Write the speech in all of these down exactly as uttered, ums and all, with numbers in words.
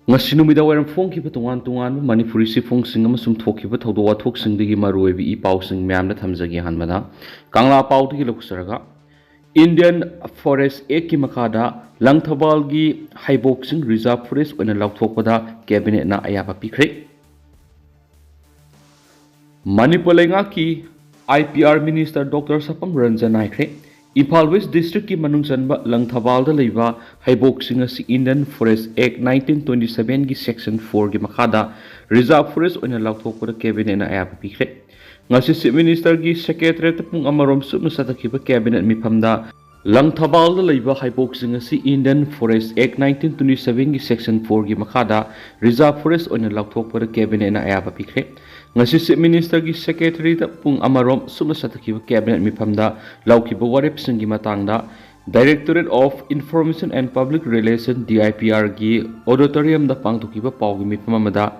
ꯉꯁꯤ ꯅꯨꯃꯤꯗꯥꯡ ꯋꯥꯏꯔꯝ ꯐꯣꯡꯈꯤꯕ ꯇꯣꯉꯥꯟ ꯇꯣꯉꯥꯟꯕ ꯃꯅꯤꯄꯨꯔꯤ ꯆꯦꯐꯣꯡꯁꯤꯡ ꯑꯃꯁꯨꯡ ꯊꯣꯛꯈꯤꯕ ꯊꯧꯗꯣꯛ ꯋꯥꯊꯣꯛꯁꯤꯡꯗꯒꯤ ꯃꯔꯨꯑꯣꯏꯕ ꯏ ꯄꯥꯎꯁꯤꯡ ꯃꯌꯥꯝꯗ ꯊꯝꯖꯒꯦ꯫ ꯑꯍꯥꯟꯕꯗ ꯀꯪꯂꯥ ꯄꯥꯎꯗꯒꯤ ꯂꯧꯖꯔꯒ, Indian Forest Act ꯀꯤ ꯃꯈꯥꯗ ꯂꯪꯊꯕꯥꯜꯒꯤ ꯍꯩꯕꯣꯛꯁꯤꯡ reserve forest ꯑꯣꯏꯅ ꯂꯥꯎꯊꯣꯛꯄꯗ ꯀꯦꯕꯤꯅꯦꯠꯅ ꯑꯌꯥꯕ ꯄꯤꯈ꯭ꯔꯦ꯫ ꯃꯅꯤꯄꯨꯔ ꯂꯩꯉꯥꯛꯀꯤ I P R minister Doctor ꯁꯄꯝ Ranjan ꯍꯥꯏꯈ꯭ꯔꯦ, ꯏꯝꯐꯥꯜ ꯋꯦꯁ ꯗꯤꯁꯇ꯭ꯔꯤꯛꯀꯤ ꯃꯅꯨꯡ ꯆꯟꯕ ꯂꯪꯊꯕꯥꯜꯗ ꯂꯩꯕ ꯍꯩꯕꯣꯛꯁꯤꯡ ꯑꯁꯤ Indian Forest Act nineteen twenty seven ꯒꯤ section four ꯒꯤ ꯃꯈꯥꯗ reserve forest ꯑꯣꯏꯅ ꯂꯥꯎꯊꯣꯛꯄꯗ ꯀꯦꯕꯤꯅꯦꯠꯅ ꯑꯌꯥꯕ ꯄꯤꯈ꯭ꯔꯦ꯫ ꯉꯁꯤ ꯆꯤꯐ ꯃꯤꯅꯤꯁꯇꯔꯒꯤ ꯁꯦꯀ꯭ꯔꯦꯇꯔꯤꯌꯦꯠꯇ ꯄꯨꯡ ꯑꯃꯔꯣꯝ ꯆꯨꯞꯅ ꯆꯠꯊꯈꯤꯕ ꯀꯦꯕꯤꯅꯦꯠ ꯃꯤꯐꯝꯗ ꯂꯪꯊꯕꯥꯜꯗ ꯂꯩꯕ ꯍꯩꯕꯣꯛꯁꯤꯡ ꯑꯁꯤ Indian Forest Act nineteen twenty seven ꯒꯤ section four ꯒꯤ ꯃꯈꯥꯗ reserve forest ꯑꯣꯏꯅ ꯂꯥꯎꯊꯣꯛꯄꯗ ꯀꯦꯕꯤꯅꯦꯠꯅ ꯑꯌꯥꯕ ꯄꯤꯈ꯭ꯔꯦ꯫ ꯉꯁꯤ ꯆꯤꯐ ꯃꯤꯅꯤꯁꯇꯔꯒꯤ ꯁꯦꯀ꯭ꯔꯦꯇꯔꯤꯗ ꯄꯨꯡ ꯑꯃꯔꯣꯝ ꯆꯨꯞꯅ ꯆꯠꯊꯈꯤꯕ ꯀꯦꯕꯤꯅꯦꯠ ꯃꯤꯐꯝꯗ ꯂꯧꯈꯤꯕ ꯋꯥꯔꯦꯞꯁꯤꯡꯒꯤ ꯃꯇꯥꯡꯗ Directorate of Information and Public Relation, D I P R ꯒꯤ auditorium ꯗ ꯄꯥꯡꯊꯣꯛꯈꯤꯕ ꯄꯥꯎꯒꯤ ꯃꯤꯐꯝ ꯑꯃꯗ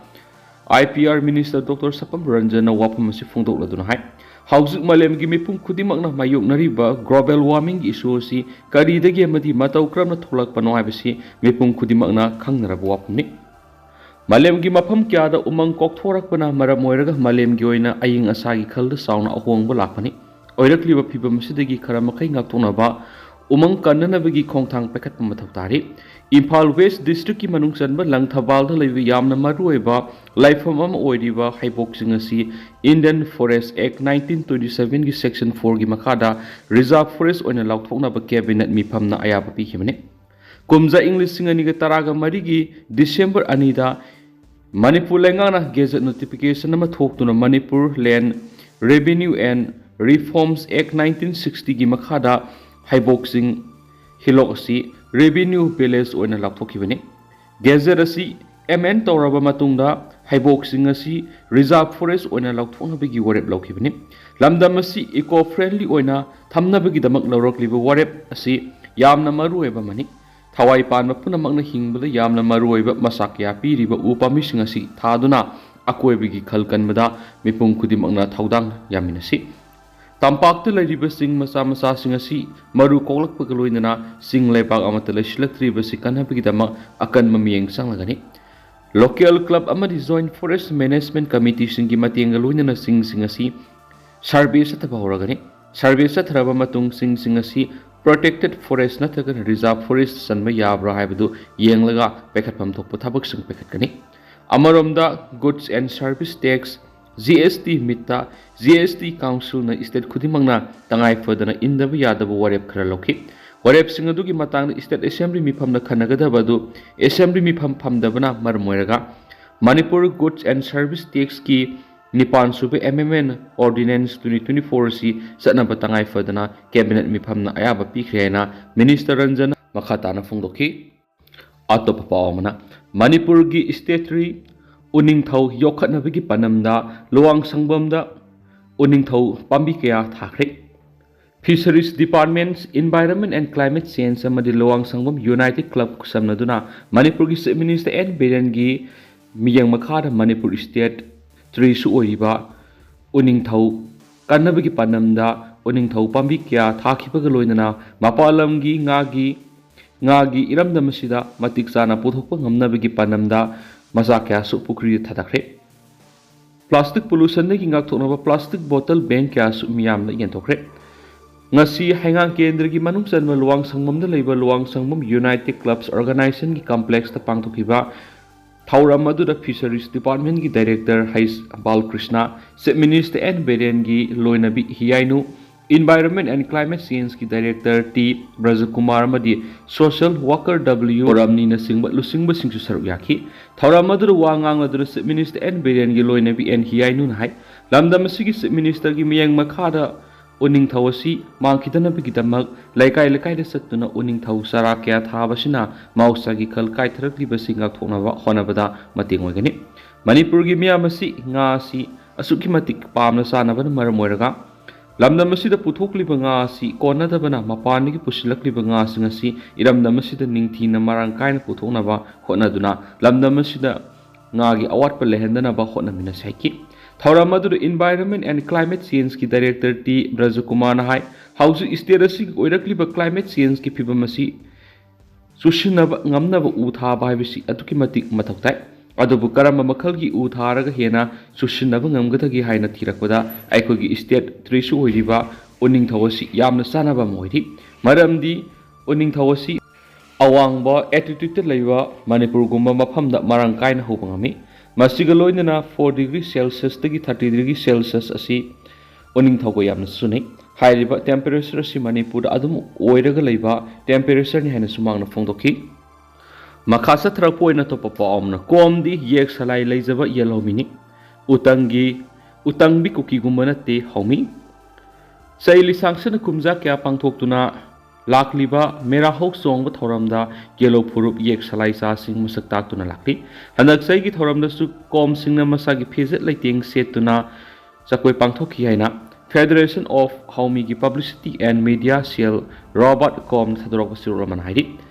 I P R minister Doctor ꯁꯄꯝ ꯔꯟꯖꯟꯅ ꯋꯥꯐꯝ ꯑꯁꯤ ꯐꯣꯡꯗꯣꯛꯂꯗꯨꯅ ꯍꯥꯏ, ꯍꯧꯖꯤꯛ ꯃꯥꯂꯦꯝꯒꯤ ꯃꯤꯄꯨꯝ ꯈꯨꯗꯤꯡꯃꯛꯅ ꯃꯥꯌꯣꯛꯅꯔꯤꯕ global warming ꯒꯤ issue ꯑꯁꯤ ꯀꯔꯤꯗꯒꯤ ꯑꯃꯗꯤ ꯃꯇꯧ ꯀꯔꯝꯅ ꯊꯣꯛꯂꯛꯄꯅꯣ ꯍꯥꯏꯕꯁꯤ ꯃꯤꯄꯨꯝ ꯈꯨꯗꯤꯡꯃꯛꯅ ꯈꯪꯅꯔꯕ ꯋꯥꯐꯝꯅꯤ꯫ ꯃꯥꯂꯦꯝꯒꯤ ꯃꯐꯝ ꯀꯌꯥꯗ ꯎꯃꯪ ꯀꯣꯛꯊꯣꯔꯛꯄꯅ ꯃꯔꯝ ꯑꯣꯏꯔꯒ ꯃꯥꯂꯦꯝꯒꯤ ꯑꯣꯏꯅ ꯑꯏꯪ ꯑꯁꯥꯒꯤ ꯈꯜꯗ ꯆꯥꯎꯅ ꯑꯍꯣꯡꯕ ꯂꯥꯛꯄꯅꯤ꯫ ꯑꯣꯏꯔꯛꯂꯤꯕ ꯐꯤꯚꯝ ꯑꯁꯤꯗꯒꯤ ꯈꯔ ꯃꯈꯩ ꯉꯥꯛꯊꯣꯛꯅꯕ ꯎꯃꯪ ꯀꯟꯅꯅꯕꯒꯤ ꯈꯣꯡꯊꯥꯡ ꯄꯥꯏꯈꯠꯄ ꯃꯊꯧ ꯇꯥꯔꯤ꯫ ꯏꯝꯐꯥꯜ ꯋꯦꯁ ꯗꯤꯁꯇ꯭ꯔꯤꯛꯀꯤ ꯃꯅꯨꯡ ꯆꯟꯕ ꯂꯪꯊꯕꯥꯜꯗ ꯂꯩꯕ ꯌꯥꯝꯅ ꯃꯔꯨꯑꯣꯏꯕ ꯂꯥꯏꯐꯝ ꯑꯃ ꯑꯣꯏꯔꯤꯕ ꯍꯩꯕꯣꯛꯁꯤꯡ ꯑꯁꯤ Indian Forest Act nineteen twenty seven ꯒꯤ section four ꯒꯤ ꯃꯈꯥꯗ reserve forest ꯑꯣꯏꯅ ꯂꯥꯎꯊꯣꯛꯅꯕ ꯀꯦꯕꯤꯅꯦꯠ ꯃꯤꯐꯝꯅ ꯑꯌꯥꯕ ꯄꯤꯈꯤꯕꯅꯤ꯫ ꯀꯨꯝꯖꯥ ꯏꯪ ꯂꯤꯁꯤꯡ ꯑꯅꯤꯒ ꯇꯔꯥꯒ ꯃꯔꯤꯒꯤ December ꯑꯅꯤꯗ ꯃꯅꯤꯄꯨꯔ ꯂꯩꯉꯥꯛꯅ gazette notification ꯑꯃ ꯊꯣꯛꯇꯨꯅ Manipur Land Revenue and Reforms Act nineteen sixty ꯒꯤ ꯃꯈꯥꯗ ꯍꯩꯕꯣꯛꯁꯤꯡ ꯍꯤꯂꯣꯛ ꯑꯁꯤ revenue village ꯑꯣꯏꯅ ꯂꯥꯎꯊꯣꯛꯈꯤꯕꯅꯤ꯫ Gazette ꯑꯁꯤ amend ꯇꯧꯔꯕ ꯃꯇꯨꯡꯗ ꯍꯩꯕꯣꯛꯁꯤꯡ ꯑꯁꯤ reserve forest ꯑꯣꯏꯅ ꯂꯥꯎꯊꯣꯛꯅꯕꯒꯤ ꯋꯥꯔꯦꯞ ꯂꯧꯈꯤꯕꯅꯤ꯫ ꯂꯝꯗꯝ ꯑꯁꯤ eco friendly ꯑꯣꯏꯅ ꯊꯝꯅꯕꯒꯤꯗꯃꯛ ꯂꯧꯔꯛꯂꯤꯕ ꯋꯥꯔꯦꯞ ꯑꯁꯤ ꯌꯥꯝꯅ ꯃꯔꯨꯑꯣꯏꯕ ꯑꯃꯅꯤ꯫ ꯊꯋꯥꯏ ꯄꯥꯟꯕ ꯄꯨꯝꯅꯃꯛꯅ ꯍꯤꯡꯕꯗ ꯌꯥꯝꯅ ꯃꯔꯨꯑꯣꯏꯕ ꯃꯆꯥꯛ ꯀꯌꯥ ꯄꯤꯔꯤꯕ ꯎ ꯄꯥꯝꯕꯤꯁꯤꯡ ꯑꯁꯤ ꯊꯥꯗꯨꯅ ꯑꯀꯣꯏꯕꯒꯤ ꯈꯜ ꯀꯟꯕꯗ ꯃꯤꯄꯨꯝ ꯈꯨꯗꯤꯡꯃꯛꯅ ꯊꯧꯗꯥꯡ ꯌꯥꯃꯤꯟꯅꯁꯤ꯫ ꯇꯝꯄꯥꯛꯇ ꯂꯩꯔꯤꯕ ꯆꯤꯡ ꯃꯆꯥ ꯃꯆꯥꯁꯤꯡ ꯑꯁꯤ ꯃꯔꯨ ꯀꯣꯛꯂꯛꯄꯒ ꯂꯣꯏꯅꯅ ꯆꯤꯡ ꯂꯩꯕꯥꯛ ꯑꯃꯠꯇ ꯂꯩꯁꯤꯜꯂꯛꯇ꯭ꯔꯤꯕꯁꯤ ꯀꯟꯅꯕꯒꯤꯗꯃꯛ ꯑꯀꯟꯕ ꯃꯤꯠꯌꯦꯡ ꯆꯪꯂꯒꯅꯤ꯫ Local club ꯑꯃꯗꯤ Joint Forest Management Committeeꯁꯤꯡꯒꯤ ꯃꯇꯦꯡꯒ ꯂꯣꯏꯅꯅ ꯆꯤꯡꯁꯤꯡ ꯑꯁꯤ survey ꯆꯠꯊꯕ ꯍꯧꯔꯒꯅꯤ꯫ Survey ꯆꯠꯊꯔꯕ ꯃꯇꯨꯡ ꯆꯤꯡꯁꯤꯡ ꯑꯁꯤ protected forest ꯅꯠꯇ꯭ꯔꯒꯅ reserve forest ꯆꯟꯕ ꯌꯥꯕ꯭ꯔꯥ ꯍꯥꯏꯕꯗꯨ ꯌꯦꯡꯂꯒ ꯄꯥꯏꯈꯠꯐꯝ ꯊꯣꯛꯄ ꯊꯕꯛꯁꯤꯡ ꯄꯥꯏꯈꯠꯀꯅꯤ꯫ ꯑꯃꯔꯣꯝꯗ Goods and Service Tax, G S T ꯃꯤꯠꯇ G S T Councilꯅ state ꯈꯨꯗꯤꯡꯃꯛꯅ ꯇꯉꯥꯏ ꯐꯗꯅ ꯏꯟꯗꯕ ꯌꯥꯗꯕ ꯋꯥꯔꯦꯞ ꯈꯔ ꯂꯧꯈꯤ꯫ ꯋꯥꯔꯦꯞꯁꯤꯡ ꯑꯗꯨꯒꯤ ꯃꯇꯥꯡꯗ state assembly ꯃꯤꯐꯝꯅ ꯈꯟꯅꯒꯗꯕ ꯑꯗꯨ assembly ꯃꯤꯐꯝ ꯐꯝꯗꯕꯅ ꯃꯔꯝ ꯑꯣꯏꯔꯒ Manipur Goods and Service Taxꯀꯤ ꯅꯤꯄꯥꯟ ꯁꯨꯕ amendment ordinance twenty twenty-four ꯑꯁꯤ ꯆꯠꯅꯕ ꯇꯉꯥꯏ ꯐꯗꯅ cabinet ꯃꯤꯐꯝꯅ ꯑꯌꯥꯕ ꯄꯤꯈ꯭ꯔꯦ ꯍꯥꯏꯅ Minister ꯔꯟꯖꯟ ꯃꯈꯥ ꯇꯥꯅ ꯐꯣꯡꯗꯣꯛꯈꯤ꯫ ꯑꯇꯣꯞꯄ ꯄꯥꯎ ꯑꯃꯅ, ꯃꯅꯤꯄꯨꯔꯒꯤ stately ꯎꯅꯤꯡꯊꯧ ꯌꯣꯛꯈꯠꯅꯕꯒꯤ ꯄꯥꯟꯗꯝꯗ ꯂꯨꯋꯥꯡ ꯁꯪꯕꯝꯗ ꯎꯅꯤꯡꯊꯧ ꯄꯥꯝꯕꯤ ꯀꯌꯥ ꯊꯥꯈ꯭ꯔꯦ꯫ Fisheries Department, Environment and Climate Change ꯑꯃꯗꯤ ꯂꯨꯋꯥꯡ ꯁꯪꯕꯝ United Club ꯈꯨꯠꯁꯝꯅꯗꯨꯅ ꯃꯅꯤꯄꯨꯔꯒꯤ Chief Minister ꯑꯦꯟ ꯕꯤꯔꯦꯟꯒꯤ ꯃꯤꯠꯌꯦꯡ ꯃꯈꯥꯗ ꯃꯅꯤꯄꯨꯔ statelyꯁꯨ ꯑꯣꯏꯔꯤꯕ ꯎꯅꯤꯡꯊꯧ ꯀꯟꯅꯕꯒꯤ ꯄꯥꯟꯗꯝꯗ ꯎꯅꯤꯡꯊꯧ ꯄꯥꯝꯕꯤ ꯀꯌꯥ ꯊꯥꯈꯤꯕꯒ ꯂꯣꯏꯅꯅ ꯃꯄꯥꯟ ꯂꯝꯒꯤ ꯉꯥꯒꯤ, ꯉꯥꯒꯤ ꯏꯔꯝꯗꯝ ꯑꯁꯤꯗ ꯃꯇꯤꯛ ꯆꯥꯅ ꯄꯨꯊꯣꯛꯄ ꯉꯝꯅꯕꯒꯤ ꯄꯥꯟꯗꯝꯗ ꯃꯆꯥ ꯀꯌꯥꯁꯨ ꯄꯨꯈ꯭ꯔꯤꯗ ꯊꯥꯗꯈ꯭ꯔꯦ꯫ Plastic pollutionꯗꯒꯤ ꯉꯥꯛꯊꯣꯛꯅꯕ plastic bottle ban ꯀꯌꯥꯁꯨ ꯃꯤꯌꯥꯝꯅ ꯌꯦꯟꯊꯣꯛꯈ꯭ꯔꯦ꯫ ꯉꯁꯤ ꯍꯩꯉꯥꯡ ꯀꯦꯟꯗ꯭ꯔꯒꯤ ꯃꯅꯨꯡ ꯆꯟꯕ ꯂꯨꯋꯥꯡ ꯁꯪꯕꯝꯗ ꯂꯩꯕ ꯂꯨꯋꯥꯡ ꯁꯪꯕꯝ United Clubs Organizationꯒꯤ complexꯇ ꯄꯥꯡꯊꯣꯛꯈꯤꯕ ꯊꯧꯔꯝ ꯑꯗꯨꯗ Fisheries Departmentꯀꯤ Director ꯍꯩꯁ ꯕꯥꯂꯀ꯭ꯔꯤꯁꯅ, Chief Minister ꯑꯦꯟ ꯕꯤꯔꯦꯟꯒꯤ ꯂꯣꯏꯅꯕꯤ ꯍꯤꯌꯥꯏꯅꯨ, Environment and Climate Changeꯀꯤ Director ꯇꯤ ꯕ꯭ꯔꯖꯀꯨꯃꯥꯔ ꯑꯃꯗꯤ social worker ꯗꯕ꯭ꯂꯤꯌꯨ ꯔꯝꯅꯤꯅꯆꯤꯡꯕ ꯂꯨꯆꯤꯡꯕꯁꯤꯡꯁꯨ ꯁꯔꯨꯛ ꯌꯥꯈꯤ꯫ ꯊꯧꯔꯝ ꯑꯗꯨꯗ ꯋꯥ ꯉꯥꯡꯂꯗꯨꯅ Chief Minister ꯑꯦꯟ ꯕꯤꯔꯦꯟꯒꯤ ꯂꯣꯏꯅꯕꯤ ꯑꯦꯟ ꯍꯤꯌꯥꯏꯅꯨꯅ ꯍꯥꯏ, ꯂꯝꯗꯝ ꯑꯁꯤꯒꯤ Chief Ministerꯒꯤ ꯃꯤꯠꯌꯦꯡ ꯃꯈꯥꯗ ꯎꯅꯤꯡꯊꯧ ꯑꯁꯤ ꯃꯥꯡꯈꯤꯗꯅꯕꯒꯤꯗꯃꯛ ꯂꯩꯀꯥꯏ ꯂꯩꯀꯥꯏꯗ ꯆꯠꯇꯨꯅ ꯎꯅꯤꯡꯊꯧ ꯆꯥꯔꯥ ꯀꯌꯥ ꯊꯥꯕꯁꯤꯅ ꯃꯍꯧꯁꯥꯒꯤ ꯈꯜ ꯀꯥꯏꯊꯔꯛꯂꯤꯕꯁꯤ ꯉꯥꯛꯊꯣꯛꯅꯕ ꯍꯣꯠꯅꯕꯗ ꯃꯇꯦꯡ ꯑꯣꯏꯒꯅꯤ꯫ ꯃꯅꯤꯄꯨꯔꯒꯤ ꯃꯤꯌꯥꯝ ꯑꯁꯤ ꯉꯥ ꯑꯁꯤ ꯑꯁꯨꯛꯀꯤ ꯃꯇꯤꯛ ꯄꯥꯝꯅ ꯆꯥꯅꯕꯅ ꯃꯔꯝ ꯑꯣꯏꯔꯒ ꯂꯝꯗꯝ ꯑꯁꯤꯗ ꯄꯨꯊꯣꯛꯂꯤꯕ ꯉꯥ ꯑꯁꯤ ꯀꯣꯟꯅꯗꯕꯅ ꯃꯄꯥꯟꯗꯒꯤ ꯄꯨꯁꯤꯜꯂꯛꯂꯤꯕ ꯉꯥꯁꯤꯡ ꯑꯁꯤ ꯏꯔꯝꯗꯝ ꯑꯁꯤꯗ ꯅꯤꯡꯊꯤꯅ ꯃꯔꯥꯡ ꯀꯥꯏꯅ ꯄꯨꯊꯣꯛꯅꯕ ꯍꯣꯠꯅꯗꯨꯅ ꯂꯝꯗꯝ ꯑꯁꯤꯗ ꯉꯥꯒꯤ ꯑꯋꯥꯠꯄ ꯂꯩꯍꯟꯗꯅꯕ ꯍꯣꯠꯅꯃꯤꯟꯅꯁꯤ ꯍꯥꯏꯈꯤ꯫ ꯊꯧꯔꯝ ꯑꯗꯨꯗ Environment and Climate Changeꯀꯤ Director ꯇꯤ ꯕ꯭ꯔꯖꯀꯨꯃꯥꯔꯅ ꯍꯥꯏ, ꯍꯧꯖꯤꯛ state ꯑꯁꯤꯒꯤ ꯑꯣꯏꯔꯛꯂꯤꯕ climate changeꯀꯤ ꯐꯤꯕꯝ ꯑꯁꯤ ꯆꯨꯁꯤꯟꯅꯕ ꯉꯝꯅꯕ ꯎ ꯊꯥꯕ ꯍꯥꯏꯕꯁꯤ ꯑꯗꯨꯛꯀꯤ ꯃꯇꯤꯛ ꯃꯊꯧ ꯇꯥꯏ꯫ ꯑꯗꯨꯕꯨ ꯀꯔꯝꯕ ꯃꯈꯜꯒꯤ ꯎ ꯊꯥꯔꯒ ꯍꯦꯟꯅ ꯆꯨꯁꯤꯟꯅꯕ ꯉꯝꯒꯗꯒꯦ ꯍꯥꯏꯅ ꯊꯤꯔꯛꯄꯗ ꯑꯩꯈꯣꯏꯒꯤ state ꯇ꯭ꯔꯤꯁꯨ ꯑꯣꯏꯔꯤꯕ ꯎꯅꯤꯡꯊꯧ ꯑꯁꯤ ꯌꯥꯝꯅ ꯆꯥꯅꯕ ꯑꯃ ꯑꯣꯏꯔꯤ꯫ ꯃꯔꯝꯗꯤ ꯎꯅꯤꯡꯊꯧ ꯑꯁꯤ ꯑꯋꯥꯡꯕ altitudeꯇ ꯂꯩꯕ ꯃꯅꯤꯄꯨꯔꯒꯨꯝꯕ ꯃꯐꯝꯗ ꯃꯔꯥꯡ ꯀꯥꯏꯅ ꯍꯧꯕ ꯉꯝꯃꯤ꯫ ꯃꯁꯤꯒ ꯂꯣꯏꯅꯅ four degree Celsiusꯇꯒꯤ thirty degree Celsius ꯑꯁꯤ ꯎꯅꯤꯡꯊꯧꯒ ꯌꯥꯝꯅ ꯆꯨꯅꯩ꯫ ꯍꯥꯏꯔꯤꯕ temperature ꯑꯁꯤ ꯃꯅꯤꯄꯨꯔꯗ ꯑꯗꯨꯝ ꯑꯣꯏꯔꯒ ꯂꯩꯕ temperatureꯅꯤ ꯍꯥꯏꯅꯁꯨ ꯃꯍꯥꯛꯅ ꯐꯣꯡꯗꯣꯛꯈꯤ꯫ ꯃꯈꯥ ꯆꯠꯊꯔꯛꯄ ꯑꯣꯏꯅ ꯑꯇꯣꯞꯄ ꯄꯥꯎ ꯑꯃꯅ, ꯀꯣꯝꯗꯤ ꯌꯦꯛ ꯁꯂꯥꯏ ꯂꯩꯖꯕ ꯌꯦꯜꯍꯧꯃꯤꯅꯤ꯫ ꯎꯇꯪꯒꯤ, ꯎꯇꯪꯕꯤ ꯀꯨꯀꯤꯒꯨꯝꯕ ꯅꯠꯇꯦ ꯍꯧꯃꯤ꯫ ꯆꯩ ꯂꯤꯁꯥꯡꯁꯤꯠꯅ ꯀꯨꯝꯖꯥ ꯀꯌꯥ ꯄꯥꯡꯊꯣꯛꯇꯨꯅ ꯂꯥꯛꯂꯤꯕ ꯃꯦꯔꯥ ꯍꯧ ꯆꯣꯡꯕ ꯊꯧꯔꯝꯗ ꯌꯦꯜꯍꯧ ꯐꯨꯔꯨꯞ ꯌꯦꯛ ꯁꯂꯥꯏ ꯆꯥꯁꯤꯡ ꯃꯁꯛ ꯇꯥꯛꯇꯨꯅ ꯂꯥꯛꯂꯤ꯫ ꯍꯟꯗꯛ ꯆꯍꯤꯒꯤ ꯊꯧꯔꯝꯗꯁꯨ ꯀꯣꯝꯁꯤꯡꯅ ꯃꯁꯥꯒꯤ ꯐꯤꯖꯦꯠ ꯂꯩꯇꯦꯡ ꯁꯦꯠꯇꯨꯅ ꯖꯒꯣꯏ ꯄꯥꯡꯊꯣꯛꯈꯤ ꯍꯥꯏꯅ Federation of ꯍꯧꯃꯤꯒꯤ Publicity and Media Cell Robert ꯀꯣꯝꯅ ꯊꯥꯗꯣꯔꯛꯄ ꯆꯦꯔꯣꯜ ꯑꯃꯅ ꯍꯥꯏꯔꯤ꯫